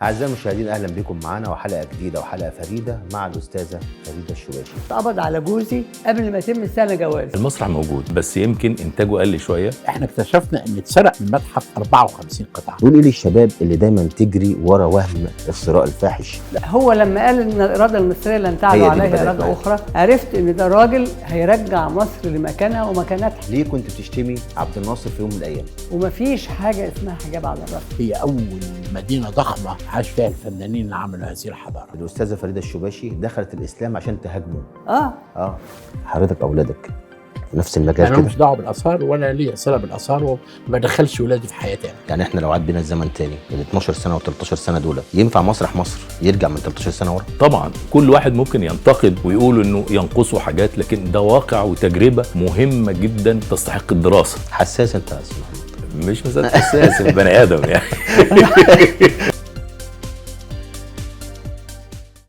أعزائي المشاهدين، أهلا بكم معانا وحلقة جديدة وحلقة فريدة مع الأستاذة فريدة الشوباشي. اتقبض على جوزي قبل ما يتم سنة جواز. المسرح موجود بس يمكن انتاجه قل شوية. احنا اكتشفنا ان اتسرق من المتحف 54 قطعه. نقول ايه للشباب اللي دايما تجري ورا وهم الثراء الفاحش؟ لا، هو لما قال ان الارادة المصرية لن هي تعلو دي اللي عليها بدأت اراده معايا. اخرى، عرفت ان ده راجل هيرجع مصر لمكانها ومكانتها. ليه كنت بتشتمي عبد الناصر في يوم من الايام؟ ومفيش حاجة اسمها حجاب على الراس. هي اول مدينة ضخمة عاش فيها الفنانين اللي عملوا هذه الحضارة. الاستاذة فريدة الشوباشي دخلت الاسلام عشان تهاجمه. اه اه، حضرتك اولادك في نفس المجال انا كده؟ مش دعوه بالاثار ولا لي صله بالاثار وما بدخلش ولادي في حياتي أنا. يعني احنا لو عاد بينا الزمن تاني ال 12 سنة و 13 سنة دول، ينفع مسرح مصر يرجع من 13 سنة ورا؟ طبعا كل واحد ممكن ينتقد ويقول انه ينقصه حاجات، لكن ده واقع وتجربه مهمة جدا تستحق الدراسة. حساس انت يا استاذ محمد. مش مسألة حساس، البني ادم يعني.